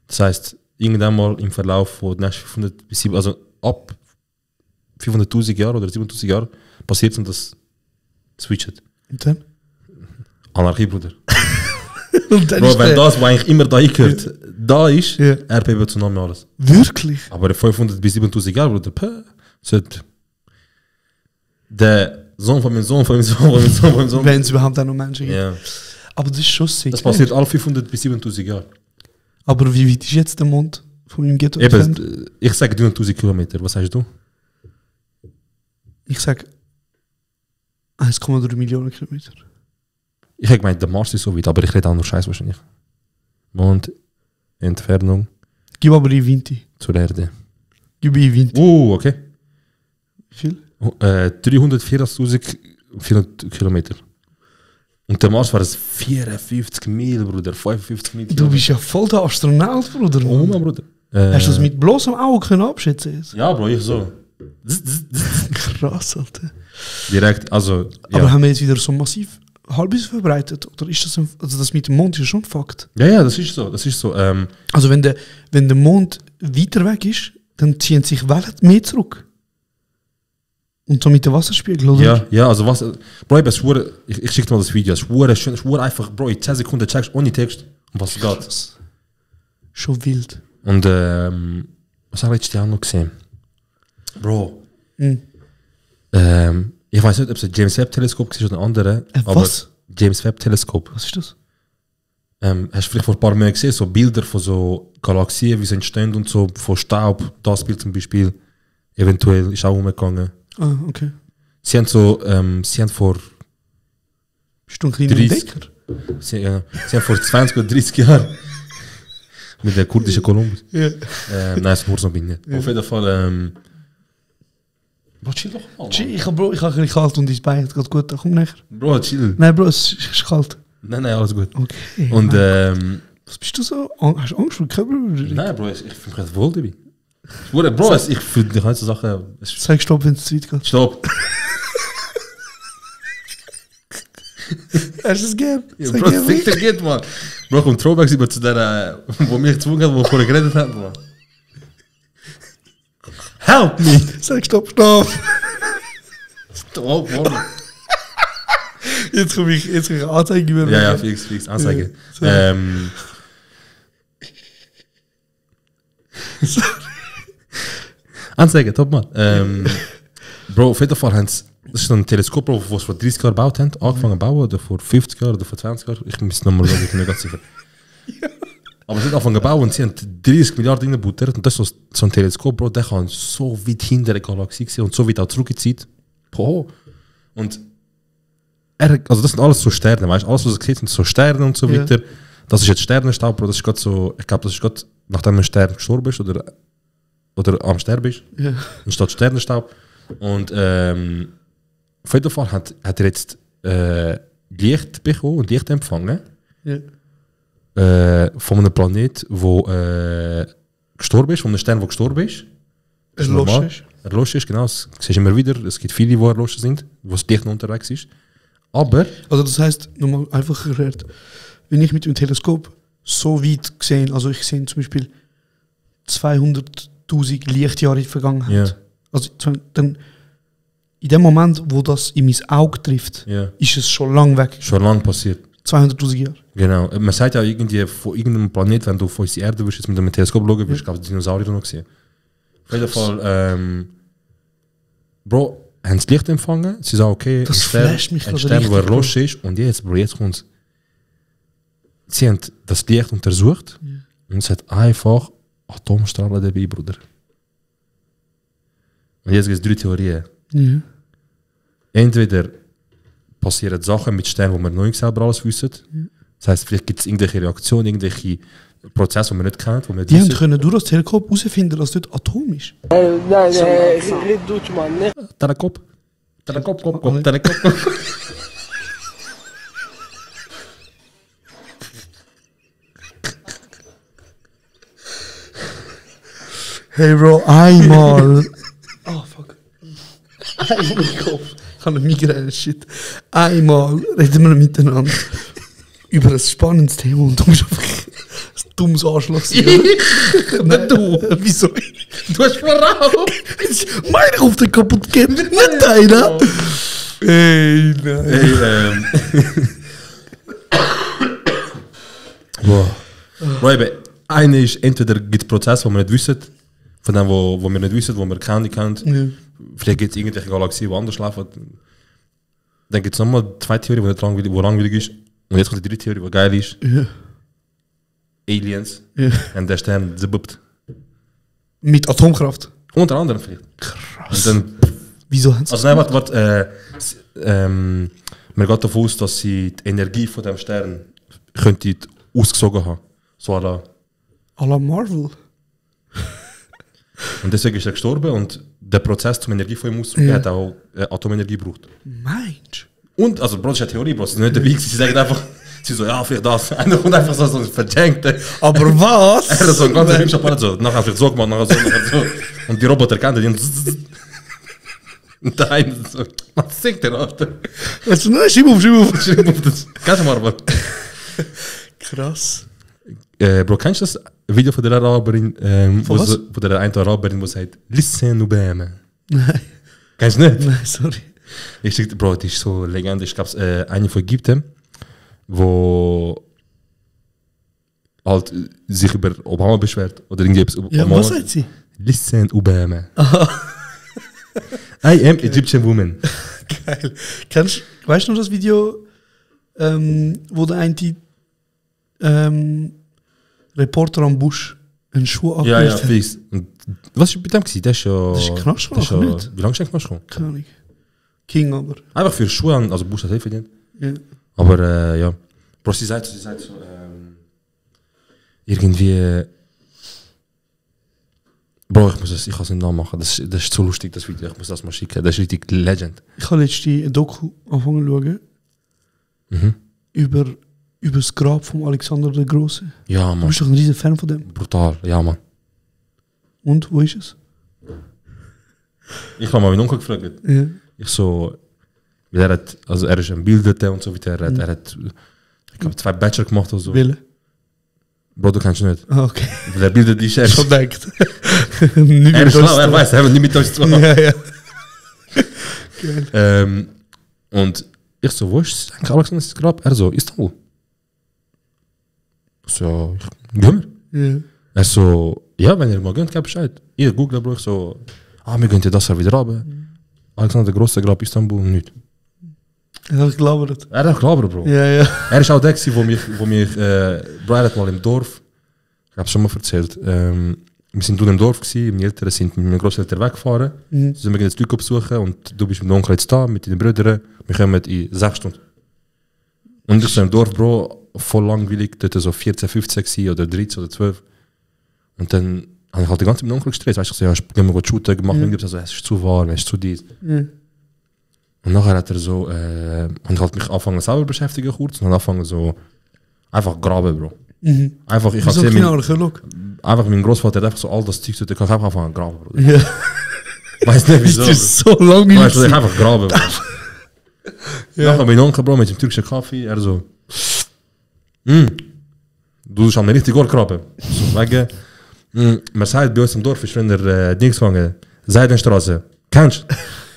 Das heisst, irgendwann mal im Verlauf von den nächsten 500 bis 700, also ab 500.000 Jahren oder 700.000 Jahren passiert es und das switcht. Und dann? Anarchie, Bruder. Und dann Bro, ist wenn der, das, was eigentlich immer da hingehört, da ist, Ja. Erdbeben, Tsunami, alles. wirklich? Aber 500 bis 7.000 Jahre, Bruder, sollte der Sohn von meinem Sohn, von meinem Sohn, von meinem Sohn, von meinem Sohn. Wenn es überhaupt auch noch Menschen gibt. Ja. Aber das ist schon sick. Das passiert alle 500 bis 7.000 Jahre. Aber wie weit ist jetzt der Mond von meinem Ghetto entfernt? Eben, ich sage 300.000 Kilometer, was sagst du? Ich sage 1,3 Millionen Kilometer. Ich habe gemeint, der Mars ist so weit, aber ich rede auch nur Scheiß wahrscheinlich. Mond, Entfernung Gib aber die Vinti. zur Erde. Gib die Vinti. Okay. Wie viel? 340.400 Kilometer. Und der Mars war es 54 Mil, Bruder, 55 Mil. Du bist ja voll der Astronaut, Bruder. Oh, Mann, Bruder. Hast du das mit bloßem Auge können abschätzen jetzt? Ja, Bro, ich so. Krass, Alter. Direkt, also. Aber Ja. haben wir jetzt wieder so massiv Halbwissen verbreitet? Oder ist das also das mit dem Mond ist ja schon ein Fakt? Ja, das ist so. Das ist so. Also wenn der Mond weiter weg ist, dann ziehen sich Wellen mehr zurück. Und so mit dem Wasserspiegel, oder? Ja, also was. Bro, ich schicke dir mal das Video. Es ist schön, es ist einfach, Bro, in 10 Sekunden checkst ohne Text, um was es geht. Schon wild. Und was habe ich letztes Jahr noch gesehen? Bro. Mhm. Ich weiß nicht, ob es ein James Webb Teleskop ist oder ein anderer. Was? James Webb Teleskop. Was ist das? Hast du vielleicht vor ein paar Monaten gesehen, so Bilder von so Galaxien, wie sie entstehen und so von Staub. Das Bild zum Beispiel. Eventuell ist auch umgegangen. Ah, okay. Sie haben vor Bist du ein kleiner 30. Entdecker? Sie haben vor 20 oder 30 Jahren mit der kurdischen Kolumbus. Ja. Nein, das muss noch nicht. Auf jeden Fall. Bro, chill doch mal. Ich habe ein bisschen kalt und dein Bein geht gut. Komm näher. Bro, chill. Nein, Bro, es ist kalt. Nein, alles gut. Okay. Und Was bist du so? Hast du Angst vor Körper? nein, Bro, ich fühle mich wohl dabei. Bro, ich fühle die ganze Sache. Sag Stopp, wenn es zu weit geht. Stopp. Hast du es gern? Ja, Sag Bro, gern. fick dir geht, man. Bro, kommt Throwbacks über zu der, wo mich gezwungen hat, wo wir vorher geredet haben, man. Help me! Sag stopp, stopp! Stop, Mann. Jetzt komme ich Anzeige über. Ja, fix, Anzeige. Ja, Anzeige, top, Mann. Bro, auf jeden Fall haben sie, das ist ein Teleskop, Bro, das sie vor 30 Jahren gebaut haben, angefangen zu bauen, oder vor 50 Jahren, oder vor 20 Jahren, ich muss nochmal schauen, ich bin nicht ganz sicher. Aber sie haben angefangen zu bauen und sie haben 30 Milliarden reingebuttert und das ist so ein Teleskop, Bro, der kann so weit hinter der Galaxie sehen und so weit auch zurückgezogen. Boah. Und also das sind alles so Sterne, weißt du, alles was ihr seht, sind so Sterne und so weiter. Das ist jetzt Sternenstaub, Bro, das ist gerade so, ich glaube, das ist gerade, nachdem ein Stern gestorben ist oder am Sterben ist, entsteht Sternenstaub. Und auf jeden Fall hat er jetzt Licht bekommen und Licht empfangen von einem Planet, der gestorben ist, von einem Stern, der gestorben ist. Erloschen ist, genau. Das siehst du immer wieder. Es gibt viele, die erloschen sind, wo das Licht noch unterwegs ist. Aber... Also das heisst, nochmal einfach erklärt, wenn ich mit dem Teleskop so weit sehe, also ich sehe zum Beispiel 200'000 Lichtjahre in die Vergangenheit. Also dann in dem Moment, wo das in mein Auge trifft, ist es schon lang weg. Schon lang passiert. 200'000 Jahre. Genau. Man sagt ja irgendwie von irgendeinem Planet, wenn du von unserer Erde wirst, jetzt mit einem Teleskop schauen wirst, glaube ich, Dinosaurier noch gesehen. Auf jeden Fall, Bro, haben das Licht empfangen, sie sagen, okay, das flasht mich ein Stern, der erloschen ist, und jetzt, Bro, jetzt kommt's. Sie haben das Licht untersucht und es hat einfach Atomstrahlen dabei, Bruder. Und jetzt gibt es 3 Theorien. Ja. Entweder passieren Sachen mit Sternen, wo wir noch nicht selber alles wissen. Das heisst, vielleicht gibt es irgendwelche Reaktionen, irgendwelche Prozesse, die wir nicht kennen. Die die haben können durch das Teleskop herausfinden, dass dort Atom ist. Nein, red Deutsch, Mann. Teleskop. Hey Bro, einmal. Oh fuck. Einmal im Kopf. Ich habe eine Migräne, shit. Einmal reden wir miteinander über ein spannendes Thema und du bist einfach ein dummes Arschloch. Nicht du. Wieso? Du hast voraus. Meine auf den kaputt gehen, nicht deiner. Hey, nein. Hey, Boah. Bro, eben, eine ist, entweder gibt es Prozesse, die wir nicht wissen, von dem, wo wir nicht wissen, wo wir kennen. Ja. Vielleicht gibt es irgendwelche Galaxien, die anders laufen. Dann gibt es nochmal 2 Theorien, die langweilig ist. Und jetzt kommt die 3. Theorie, die geil ist. Ja. Aliens. Ja. Und der Stern zerbubt. Mit Atomkraft. Unter anderem vielleicht. Krass. Und dann, wieso haben sie also nein, warte. Man geht davon aus, dass sie die Energie von dem Stern könnte ausgesogen haben. So à la Marvel? Und deswegen ist er gestorben und der Prozess zum Energie von ihm auszugeben hat auch Atomenergie gebraucht. Meinst du? Und, also Bro, das ist eine Theorie, Bro, sie sind nicht dabei, sie sagen einfach, sie so, ja, vielleicht das. Einer kommt einfach so ein Verschenkter. Aber was? Er hat so ein ganzes Hübschapparat, so, nachher vielleicht so gemacht, nachher so. Und die Roboter kennen den und der eine so, was singt der, Alter? Also, nein, schieb auf. Das kannst du mal, aber. Krass. Bro, kennst du das Video von der Araberin, von der einen Araberin, die sagt, listen ubeme? Nein. Kennst du nicht? Nein, sorry. Ich sag, Bro, die ist so legendarisch. Ich glaube, eine von Ägypten, wo halt sich über Obama beschwert. Oder irgendwie ja, was sagt sie? Listen ubeme. I am Egyptian woman. Geil. Weißt du noch das Video, wo der eine Reporter am Busch einen Schuh abgelegt hat? Ja, fix. Was war bei dem? Der ist ja... Das ist Knast gekommen, Wie lange ist der Knast gekommen? Keine Ahnung. King aber. Einfach für Schuhe, also Busch hat verdient. Ja. Aber ja. Bro, sie sagt so, irgendwie... Bro, ich kann es nicht nachmachen. Das ist so lustig, das Video. Ich muss das mal schicken. Das ist richtig Legend. Ich habe letztens ein Doku angefangen zu schauen. Über das Grab von Alexander der Große. Ja, Mann. Du bist doch ein riesen Fan von dem. Brutal, ja, Mann. Und, wo ist es? Ich habe mal meinen Onkel gefragt. Ja. Ich so... Er ist ein Bildete und so weiter. Er hat ich glaube, 2 Bachelor gemacht oder so. Wille? Bro, du kennst ihn nicht. Ah, okay. Der bildet die Chefs. Schon denkt. Er ist schlau, er weiß, er hat nicht mit uns zu tun. Ja, ja. Und ich so, wo ist eigentlich Alexanders Grab? Er so, Istanbul. Ich so, gehen wir? Ja. Er so, ja, wenn ihr mal gönnt, gebt Bescheid. Ich google, Bro, ich so, wir gehen dir das wieder runter. Alexander der Große Grab, Istanbul, nicht. Er hat geglaubt. Er hat geglaubt, Bro. Ja, ja. Er ist auch der, wo mich Bro, er hat mal im Dorf, ich hab's schon mal erzählt, wir sind im Dorf gewesen, meine Eltern sind mit meinen Großeltern weggefahren, sind wir gehen das Leute besuchen und du bist mit dem Onkel jetzt da, mit deinen Brüdern, wir kommen in 6 Stunden. Und ich so im Dorf, Bro, voll langweilig, dort so 14, 15 gewesen, oder 13 oder 12. Und dann habe ich halt die ganze Zeit mit dem Onkel gestresst, weißt du, ich so, ja, gehen wir shooten, gemacht, also, es ist zu warm, es ist zu dies. Und nachher hat er so, und halt mich angefangen selber beschäftigen kurz, und dann angefangen so, einfach graben, Bro. Einfach, ich So habe kleiner Archäolog. einfach mein Großvater hat einfach so all das Zeug, da kann ich einfach anfangen graben, Bro. Ja. Weißt nicht wieso. Das ist so langweilig. Weißt du, ich einfach graben, Bro. Nachher mein Onkel, Bro, mit dem türkischen Kaffee, er so, du hast an den richtigen Ort graben. So, wegen, man sagt bei uns im Dorf, ist wenn der Dings gegangen, Seidenstraße. Kennst du?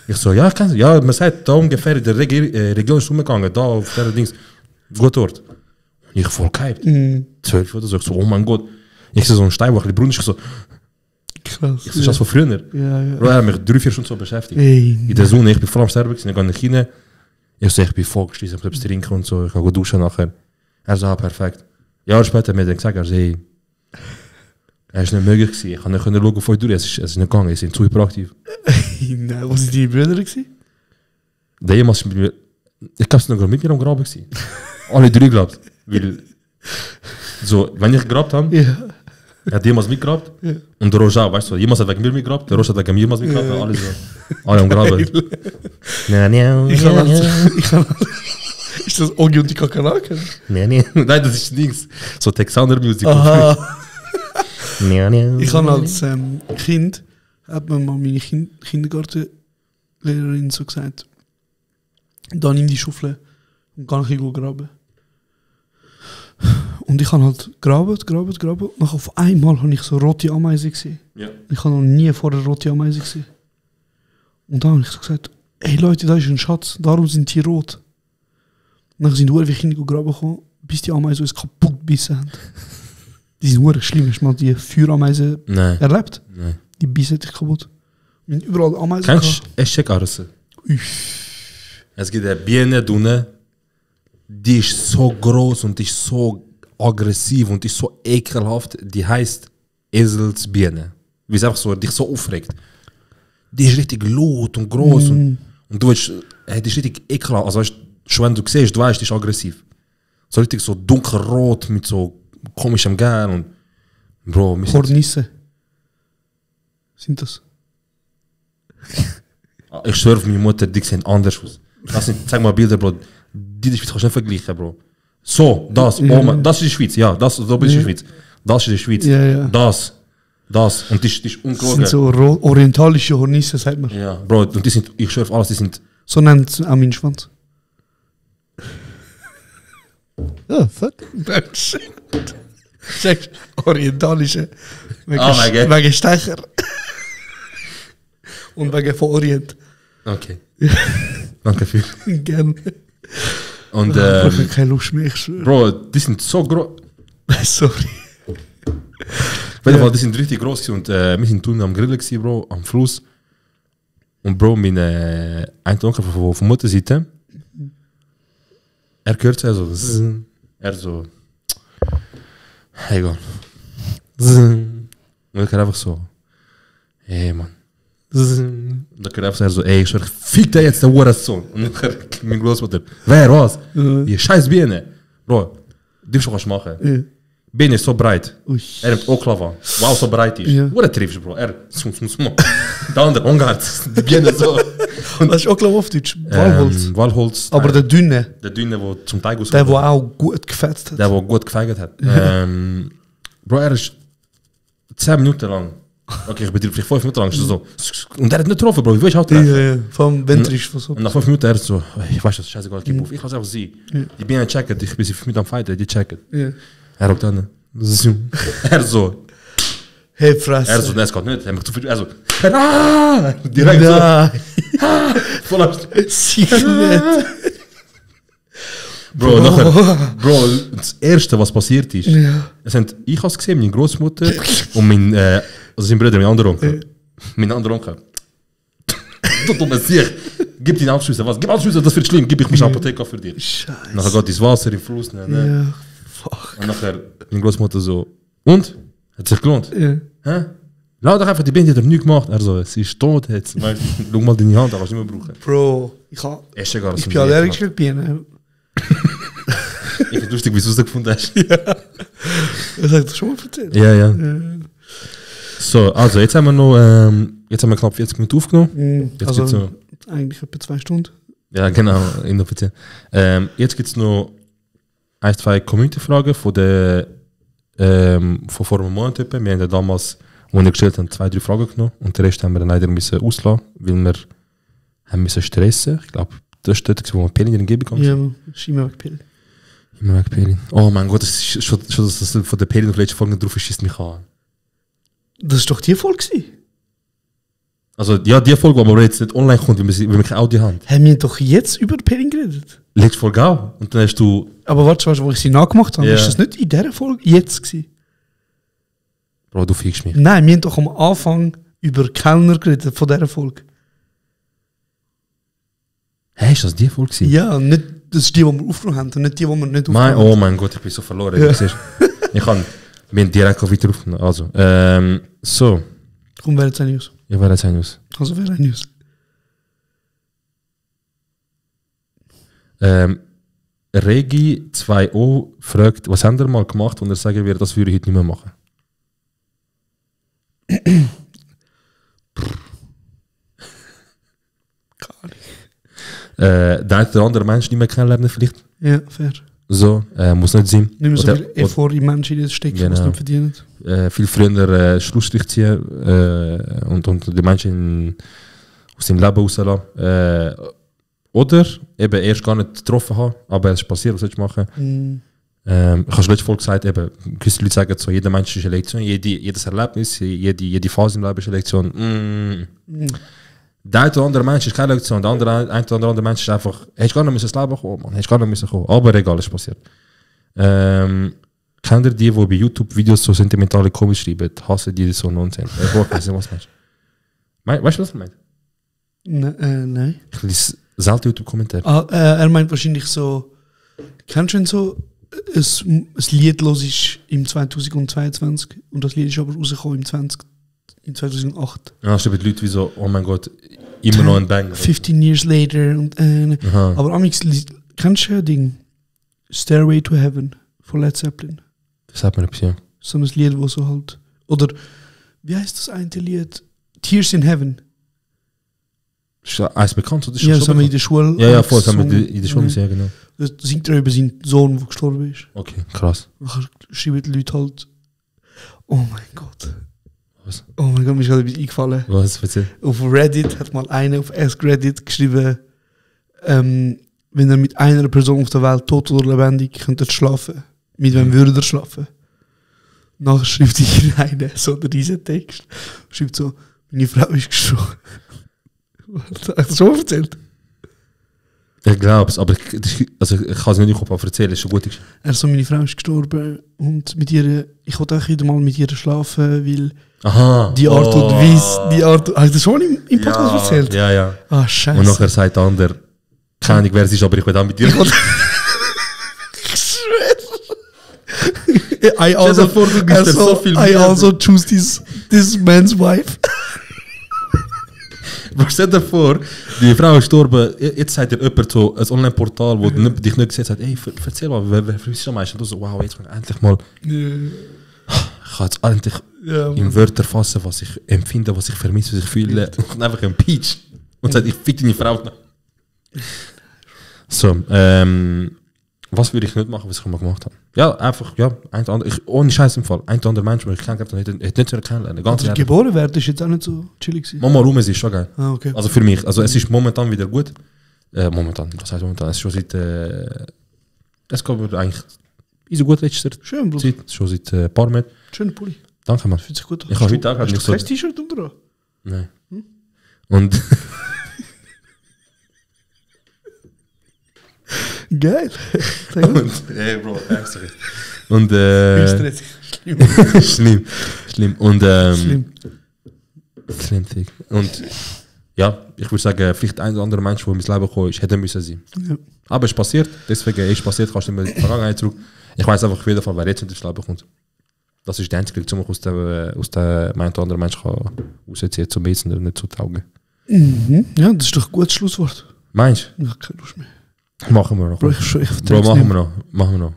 Ich so, ja, kennst du? Ja, man sagt, da ungefähr in der Region ist umgegangen, da auf der Dings. Gut Ort. Ich voll gehypt. 12 oder so, ich so, oh mein Gott. Ich sehe so einen Stein, wo ich Brunnen, ich so, Krass. ich so, das von früher. Ja, ja. Bro, er hat mich 3-4 Stunden so beschäftigt. Ey. In der Sonne, ich bin voll am Sterben, ich gehe nicht rein. Ich so, ich bin voll gestiessen, ich habe etwas trinken und so, ich kann gut duschen nachher. Er so, perfekt. Jahre später hat mir dann gesagt, er so, hey, er ist nicht möglich gewesen, ich kann nicht schauen, vor durch, es ist nicht gegangen, sie sind zu hyperaktiv. Nein, was sind die Brüder gewesen? Der jemals mit mir, ich glaube, sie noch mit mir am Graben gewesen. Alle 3 glaubt. Weil, so, wenn ich gegrabt habe, Ja. er hat jemals mitgegrabt. Ja. Und der Roger, weißt du, jemals hat wegen mir mitgegrabt, der Roger hat wegen mir jemals mitgegrabt, ja. Alle so, alle am Graben. Ich kann ist das Ogi und die Kakerlaken? Nein, das ist nichts. So Texaner Music. Aha. Ich Ich habe als Kind, hat mir mal meine Kindergartenlehrerin so gesagt, da nimm die Schaufel und kann ich graben. Und ich habe halt graben. Und dann auf einmal habe ich so rote Ameisen gesehen. Ja. Ich habe noch nie vorher rote Ameisen gesehen. Und dann habe ich so gesagt, ey Leute, da ist ein Schatz, darum sind die rot. Und dann sind wir Kinder graben gekommen, bis die Ameisen uns kaputt gebissen haben. Die sind wirklich schlimm. Hast du mal die Feuerameisen erlebt? Nein. Die bissen dich kaputt. Wir haben überall Ameisen. Kennst du Eschekarse? Es gibt eine Biene, die ist so groß und die ist so aggressiv und die ist so ekelhaft. Die heißt Eselsbiene. Wie es einfach so, dich so aufregt. Die ist richtig laut und groß und du weißt, die ist richtig ekelhaft. Also weißt, schon wenn du siehst, du weißt, die ist aggressiv. So richtig so dunkelrot mit so komischem Gel und Bro, Hornisse. Sind das? Ich schwöre auf meine Mutter, die sehen anders aus. Das sind, zeig mal Bilder, Bro. Die Schweiz kannst du nicht vergleichen, Bro. So, das, das ist die Schweiz, ja, das, so ist die Schweiz. Das ist die Schweiz. Ja, ja. Das. Und die ist ungelogen. Das sind so orientalische Hornisse, sagt man. Ja, Bro, und die sind, ich schwöre auf alles, die sind... So nennt es auch meinen Schwanz. Oh, fuck. Sagst orientalische. Wegen, Oh mein Gott. wegen Stecher. Und wegen von Orient. Okay. Danke für. Gerne. Und, Ich habe keine Lust mehr, ich schwöre. Bro, die sind so groß. Sorry. Auf jeden Fall, die sind richtig groß und wir sind tun am Grillen gewesen, Bro, am Fluss. Und Bro, mein ein Onkel von Mutterseite, er hört so, er so, hey Gott. Und ich kann einfach so, hey Mann. Und dann kann er so, ey, ich schwör, fick dir jetzt der Hurensohn. Und dann mein Großmutter, wer, was? Die scheiß Biene. Bro, die kannst du machen. Biene ist so breit. Er hat Oklava, wow, so breit ist. Ja. Wo er triffst, Bro? Er, der andere, Ungarn, die Biene so. Das ist auch, glaube ich, auf Deutsch. Walholz. Walholz. Aber der dünne. Der dünne, der zum Teig Der, der auch gut gefetzt hat. Der gut gefeigert hat. Bro, er ist 10 Minuten lang. Okay, ich bin vielleicht 5 Minuten lang. So. Und er hat nicht getroffen, Bro. Wie willst du halt treffen? Ja. Vom Ventrisch. So. Und nach 5 Minuten er ist so, ich weiß, das ist scheißegal, gib auf. Ich kann es einfach sehen. Die Bienen checken, ich bin 5 Minuten am Fighten, die checken. Ja. Er sagt dann, Er so. Hey, Fresse. Er so, nein, es geht nicht. Er macht zu viel. Er so. Direkt so. Voll ab. Sicher Bro, nachher, Bro, das Erste, was passiert ist, ich habe es gesehen, meine Großmutter und mein Bruder, mein anderer Onkel. Mein anderer Onkel. Du dumme Sieg. Gib die Anschlüsse, was? Gib Anschlüsse, das wird schlimm, gib ich mich Apotheke für dich. Scheiße. Nachher geht das Wasser im Fluss. Ne? Ja, fuck. Und nachher, meine Großmutter so, und? Hat sich gelohnt? Ja. Hä? Lass doch einfach, die Band hat doch nichts gemacht. Er so, es ist tot jetzt. Schau mal deine Hand, da kannst du nicht mehr brauchen. Bro, ich bin allergisch gegen Bienen. Ich finde es lustig, wie du es herausgefunden hast. Das hast du schon mal erzählt. Ja. So, also jetzt haben wir noch jetzt haben wir knapp 40 Minuten aufgenommen. Jetzt also gibt's noch, eigentlich etwa 2 Stunden. ja, genau, inoffiziell. Jetzt gibt es noch 1-2 Community-Fragen von vor einem Monat etwa. Wir haben ja damals, als wir gestellt haben, 2-3 Fragen genommen und den Rest haben wir dann leider müssen auslassen, weil wir haben müssen stressen. Ich glaube, das ist dort, wo wir Pelin in den Geben gekommen sind. Ja, ist immer wegpillen. Immer weg Pelin. Oh mein Gott, das ist schon das von der Pelin auf letzte Folge drauf ist, schießt mich an. Das ist doch die Folge gewesen. Also ja, die Folge, aber jetzt nicht online kommt, weil wir kein Audio haben. Haben wir doch jetzt über Pelin geredet? Letzte Folge auch. Und dann hast du... Aber warte, wo ich sie nachgemacht habe, Ja. ist das nicht in dieser Folge jetzt gewesen? Bro, du fickst mich. Nein, wir haben doch am Anfang über Kellner geredet von dieser Folge. Hä, ist das die Folge gewesen? Ja, nicht, das ist die, die wir aufgenommen haben, und nicht die, die wir nicht Mein, aufgenommen oh mein Gott, ich bin so verloren. Ja. Wir haben direkt auf weiter aufgenommen. Also, so. haben. Komm, wer jetzt eine News? Ja, wer hat eine News? Also, wer eine News? Regi 2O fragt, was haben ihr mal gemacht, und er sagen wir, das würde ich heute nicht mehr machen. Gar nicht. Der eine oder andere Mensch nicht mehr kennenlernen vielleicht. Ja, fair. So, muss nicht sein. Nicht mehr so Oder- viel Effort in Menschen in das stecken, was Genau. nicht verdienen. Viel früher Schlussstrich ziehen und die Menschen aus dem Leben rauslassen. Oder eben erst gar nicht getroffen haben, aber es ist passiert, was soll ich machen? Ich habe schon letzte Folge gesagt, eben, gewisse Leute sagen so, jeder Mensch ist eine Lektion, jedes Erlebnis, jede Phase im Leben ist eine Lektion. Der eine oder andere Mensch ist keine Lektion, der ein oder andere Mensch ist einfach, hast gar nicht ins Leben kommen, man, hast gar nicht müssen kommen. Aber egal, es ist passiert. Kennt ihr die bei YouTube-Videos so sentimentale Comics schreiben? Hassen die so Nonsens? Ich weiß nicht, was du meinst. Weißt du, was er meint? Nein. Ich lese selten YouTube-Kommentare. Er meint wahrscheinlich so, kennst du ihn so, ein Lied los ist im 2022 und das Lied ist aber rausgekommen im 2008. Ja, es gibt Leute wie so, oh mein Gott, immer noch ein Banger. 15 years later und Aha. aber amix kennst du ein Ding? Stairway to Heaven von Led Zeppelin. Das hat man etwas, ja. So ein Lied, wo so halt, oder wie heißt das eine Lied? Tears in Heaven. Ist das eins bekannt? Oder ist Ja, das das schon haben wir in bekannt? der Schule. Ja, ja, voll, das haben wir gesungen. in der Schule gesehen, genau. Das singt er über seinen Sohn, der gestorben ist. Okay, krass. Nachher schreiben die Leute halt, oh mein Gott. Was? Oh mein Gott, mir ist gerade etwas eingefallen. Was, erzähl? Auf Reddit hat mal einer auf Ask Reddit geschrieben, wenn er mit einer Person auf der Welt, tot oder lebendig, könnte schlafen. Mit wem würde er schlafen? Nachher schreibt einer so einen riesen Text. Schreibt so, meine Frau ist gestorben. Hast du das schon erzählt? Ich glaube es, aber ich kann es nicht im Kopf erzählen, ist schon gut. Er so, meine Frau ist gestorben und mit ihr, ich wollte auch wieder mal mit ihr schlafen, weil Aha. die Art und Weise, die Art, hast du das schon im Podcast erzählt? Ja, ja. Ah, scheiße. Und nachher sagt der andere, keine Ahnung, wer es ist, aber ich will auch mit dir. I also, vor, du gibst dir so viel I Mühe. also choose this man's wife. Bro, stell dir vor, die Frau ist gestorben, jetzt sagt dir jemand so, ein Online-Portal, wo du dich nicht gesehen hast, hey, erzähl mal, wer ist am meisten? Und du so, wow, jetzt kann ich endlich mal, ich kann jetzt endlich in Wörter fassen, was ich empfinde, was ich vermisse, was ich fühle. Und einfach ein Peach. Und sagt, ich fick deine Frau. So, was würde ich nicht machen, was ich mal gemacht habe? Ja, einfach, ja, ein oder andere, ohne Scheiß im Fall, ein oder andere Mensch, den ich kennengelernt habe, hätte nicht so kennenlernen. Ganz Also ehrlich. geboren werden ist jetzt auch nicht so chillig gewesen. Mama rum, es ist schon geil. Ah, okay. Also für mich, also es ist momentan wieder gut. Momentan, was heißt momentan? Es ist schon seit, es geht eigentlich ist gut letzter Schön, Bruder. Zeit, schon seit ein paar Monaten. Schöner Pulli. Danke, Mann. Fühlt sich gut an. Ich habe heute auch Hast nicht du so... kein T-Shirt unter? Nein. Und Geil. Sehr gut. Ey, Bro, ernsthaft. Und Stressig. Schlimm. schlimm. Und Schlimm. Slim Thick. Und ja, ich würde sagen, vielleicht ein oder andere Mensch, der in mein Leben gekommen ist, hätte müssen sein. Ja. Aber es ist passiert, deswegen ist es passiert, kannst du nicht mehr in die Vergangenheit zurück. Ich weiß einfach auf jeden Fall, wer jetzt in das Leben kommt. Das ist der einzige Weg, um mich aus dem einen oder anderen Menschen rausziehen, zum Essen und nicht zu taugen. Mhm. Ja, das ist doch ein gutes Schlusswort. Meinst Ich habe keine Lust mehr. du? Machen wir noch. Bro, ich Bro, vertrag's machen nicht wir mehr. noch. Machen wir noch.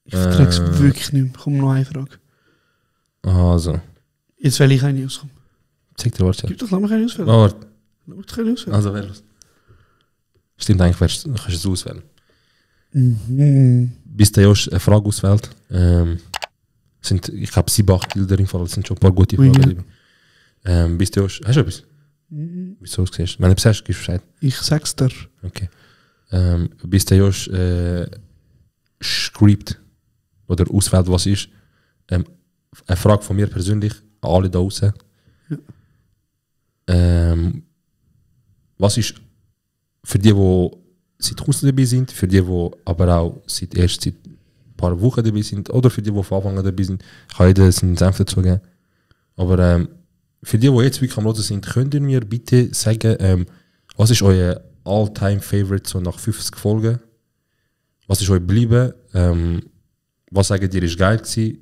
Ich vertrag's wirklich nicht mehr. Komm, noch eine Frage. Also, Jetzt will ich eine auskommen. zeig dir was. Gib doch, lass mich eine auswählen. Oh, warte. Lass mich doch eine auswählen. Also, wer los? Stimmt, eigentlich kannst du es auswählen. Mhm. Bis der Josh eine Frage auswählt, sind, ich glaube, 7, 8 Bilder im Fall, das sind schon ein paar gute Ui, Fragen. Bis der Josh, hast du etwas? Wieso du siehst? Wenn du etwas hast, gibst du Bescheid. Ich sag's dir. Okay. Bis der Josh schreibt oder auswählt, was ist, eine Frage von mir persönlich an alle da draußen. Was ist für die seit kurzem dabei sind, für die aber auch erst seit ein paar Wochen dabei sind oder für die von Anfang an dabei sind, kann jeder seinen Senf dazugeben. Aber für die jetzt wirklich am Hören sind, könnt ihr mir bitte sagen, was ist euer All-Time-Favorite so nach 50 Folgen? Was ist euch geblieben? Was sagt ihr, ist geil gewesen?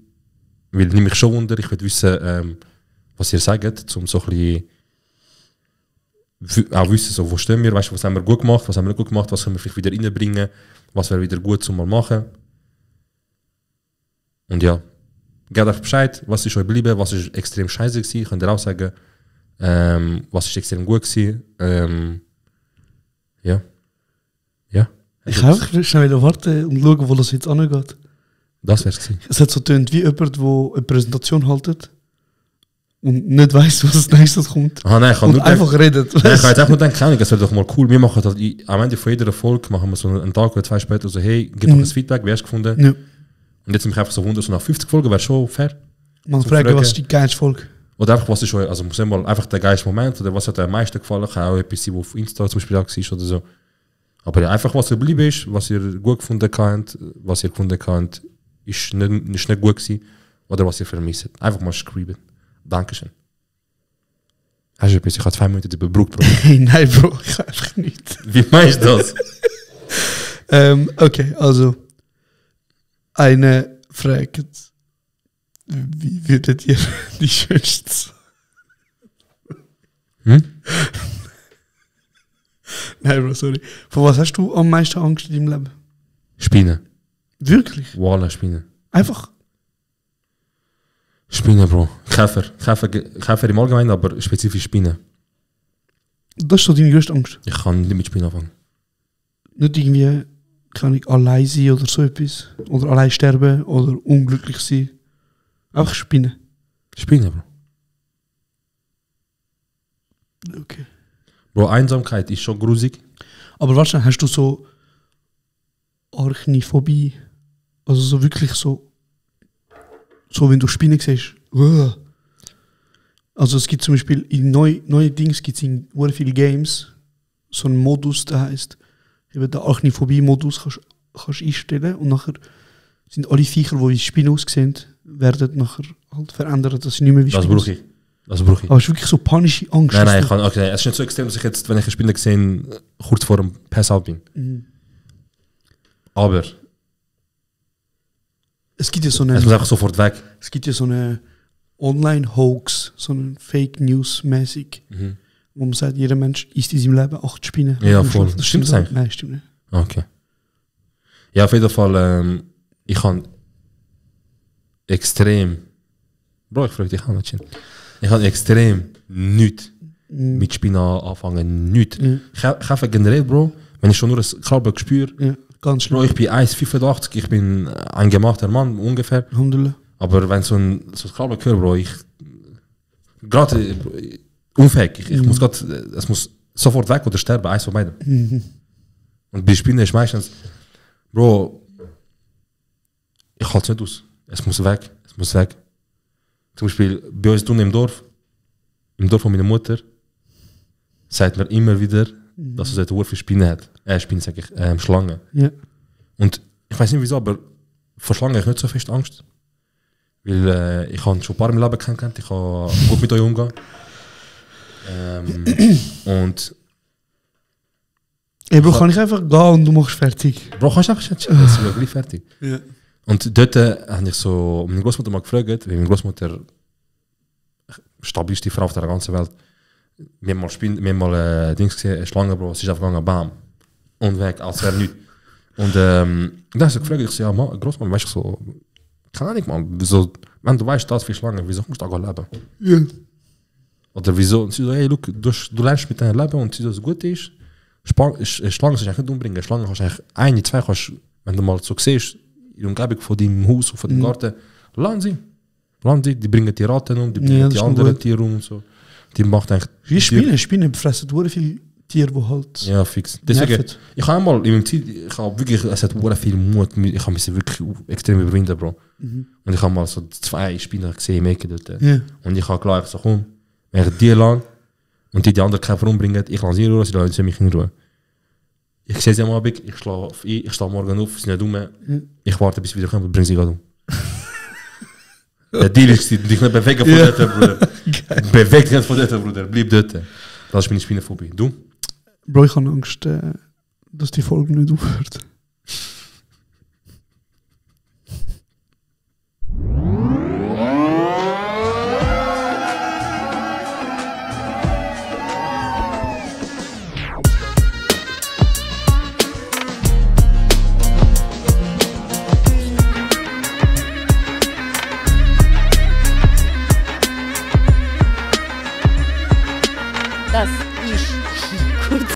Weil nehme mich schon wunder, ich will wissen, was ihr sagt, um so ein bisschen auch wissen, so, wo stehen wir, weißt, was haben wir gut gemacht, was haben wir nicht gut gemacht, was können wir vielleicht wieder reinbringen, was wäre wieder gut zum mal machen. Und ja, gebt euch Bescheid, was ist euch geblieben, was ist extrem scheiße gewesen, könnt ihr auch sagen, was ist extrem gut gewesen. Ja. Ich kann einfach schnell warten und schauen, wo das jetzt angeht. Das wär's gewesen. Es hat so tönt wie jemand, der eine Präsentation haltet und nicht weiss, was als nächstes kommt. Aha, nein, ich kann Und nur einfach redet. Nein, ich kann jetzt einfach nur denken, keine Ahnung, es wäre doch mal cool. Wir machen halt am Ende von jeder Folge machen wir so einen Tag oder 2 später so, hey, gib doch ein Feedback, wer hast du gefunden? Ja. Und jetzt mich einfach so wundern, so nach 50 Folgen wäre schon fair. Man Zum fragt, Fragen. was ist die geilste Folge? Oder einfach, was ist euch, also muss mal einfach der geilste Moment oder was hat euch am meisten gefallen? Kann auch etwas sein, was auf Insta zum Beispiel auch war oder so. Aber ja, einfach, was ihr geblieben ist, was ihr gut gefunden habt, was ihr gefunden habt, ist nicht gut gewesen oder was ihr vermisst. Einfach mal schreiben. Dankeschön. Hast du etwas? Ich habe 2 Minuten überbrückt, Bro. Hey, nein, Bro, ich kann einfach nicht. Wie meinst du das? Okay, also eine fragt, wie würdet ihr die schönste... Nein, Bro, sorry. Von was hast du am meisten Angst in deinem Leben? Spinnen. Wirklich? Voila, Spinnen. Einfach? Spinnen, Bro. Käfer im Allgemeinen, aber spezifisch Spinnen. Das ist so deine größte Angst. Ich kann nicht mit Spinnen anfangen. Nicht irgendwie, kann ich allein sein oder so etwas. Oder allein sterben oder unglücklich sein. Einfach Spinnen. Spinnen, Bro. Okay. Bro, Einsamkeit ist schon grusig. Aber wahrscheinlich hast du so Arachnophobie. Also so wirklich so wenn du Spinnen siehst. Uah. Also es gibt zum Beispiel in neue Dings gibt es in sehr viele Games so einen Modus, der heißt eben der Arachnophobie-Modus kannst einstellen und nachher sind alle Viecher, die wie Spinnen aussehen, werden nachher halt verändert, dass sie nicht mehr wie Das Spinnen brauche ich. Das brauche ich. Aber es ist wirklich so panische Angst. Nein, ich kann, okay, es ist nicht so extrem, dass ich jetzt, wenn ich eine Spinne gesehen kurz vor dem Pass-Out bin. Aber Es gibt ja so es muss einfach sofort weg. Es gibt ja so eine Online-Hoax, so eine Fake News-mäßig, wo man sagt, jeder Mensch isst in seinem Leben 8 Spinnen. Ja, Und voll. das Stimmt das so- eigentlich? Nein, stimmt nicht. Okay. Ja, auf jeden Fall, ich kann extrem. Bro, ich frage dich auch nicht. Ich kann extrem nichts mit Spinnen anfangen. Nichts. Ich habe generell, Bro, wenn ich schon nur ein Krabbel spüre, Ja, ganz Bro, schlimm. ich bin 1,85, ich bin ein gemachter Mann ungefähr. Alhamdulillah. Aber wenn so ein Krabbel gehört, Bro, ich. Gerade unfähig. Ich muss grad, es muss sofort weg oder sterben, eins von beiden. Und bei Spinnen ist meistens, Bro, ich halte es nicht aus. Es muss weg. Es muss weg. Zum Beispiel bei uns im Dorf von meiner Mutter, sagt man immer wieder, dass es eine Uhr für Spinnen hat. Spinnen sage ich, Schlangen. Ja. Und ich weiß nicht wieso, aber vor Schlangen habe ich nicht so fest Angst. Weil ich habe schon ein paar im Leben kennengelernt, ich kann gut mit euch umgehen. Und Ey, Bro, kann ich einfach gehen und du machst fertig? Bro, kannst du einfach chillen, das ist gleich fertig. Ja. Und dort habe ich so meine Großmutter mal gefragt, weil meine Großmutter stabilste Frau auf der ganzen Welt. Wir haben mal Dings gesehen, eine Schlange, Bro, sie ist einfach gegangen, bam. Und weg, als wäre nichts. Und dann habe ich gefragt, ich so, ja, Großmutter, weißt du, so, keine Ahnung, man, wieso, wenn du weißt, das für Schlangen, wieso musst du da leben? Ja. Oder wieso? Und sie so, hey, look, du lernst mit deinem Leben und sie so, gut ist, Schlangen sollst du eigentlich nicht umbringen. Schlangen kannst du eigentlich eine, zwei, kannst, wenn du mal so siehst, in der Umgebung von deinem Haus und von deinem Garten, lassen sie, die bringen die Ratten um, die bringen die anderen Tiere um und so. Die macht eigentlich... Wie Spinnen fressen sehr viele Tiere, die halt... Ja, fix. Deswegen, ich habe einmal in meiner Zeit, es hat sehr viel Mut, ich habe mich wirklich extrem überwinden, Bro. Und ich habe mal so 2 Spinnen gesehen im Ecke dort. Ja. Und ich habe gleich so, komm, wenn ich die lang und die anderen Käfer umbringen, ich lasse sie in Ruhe, sie lassen mich in Ruhe. Ich sehe sie am Abend, ich stehe morgen auf, sie nicht um, ich warte bis sie wieder kommen und bringe sie gerade um. Der Deal ist, dich nicht bewegen von dort, Bruder. Beweg dich nicht von dort, Bruder, bleib dort. Das ist meine Spinnenphobie. Du? Bro, ich habe Angst, dass die Folge nicht aufhört.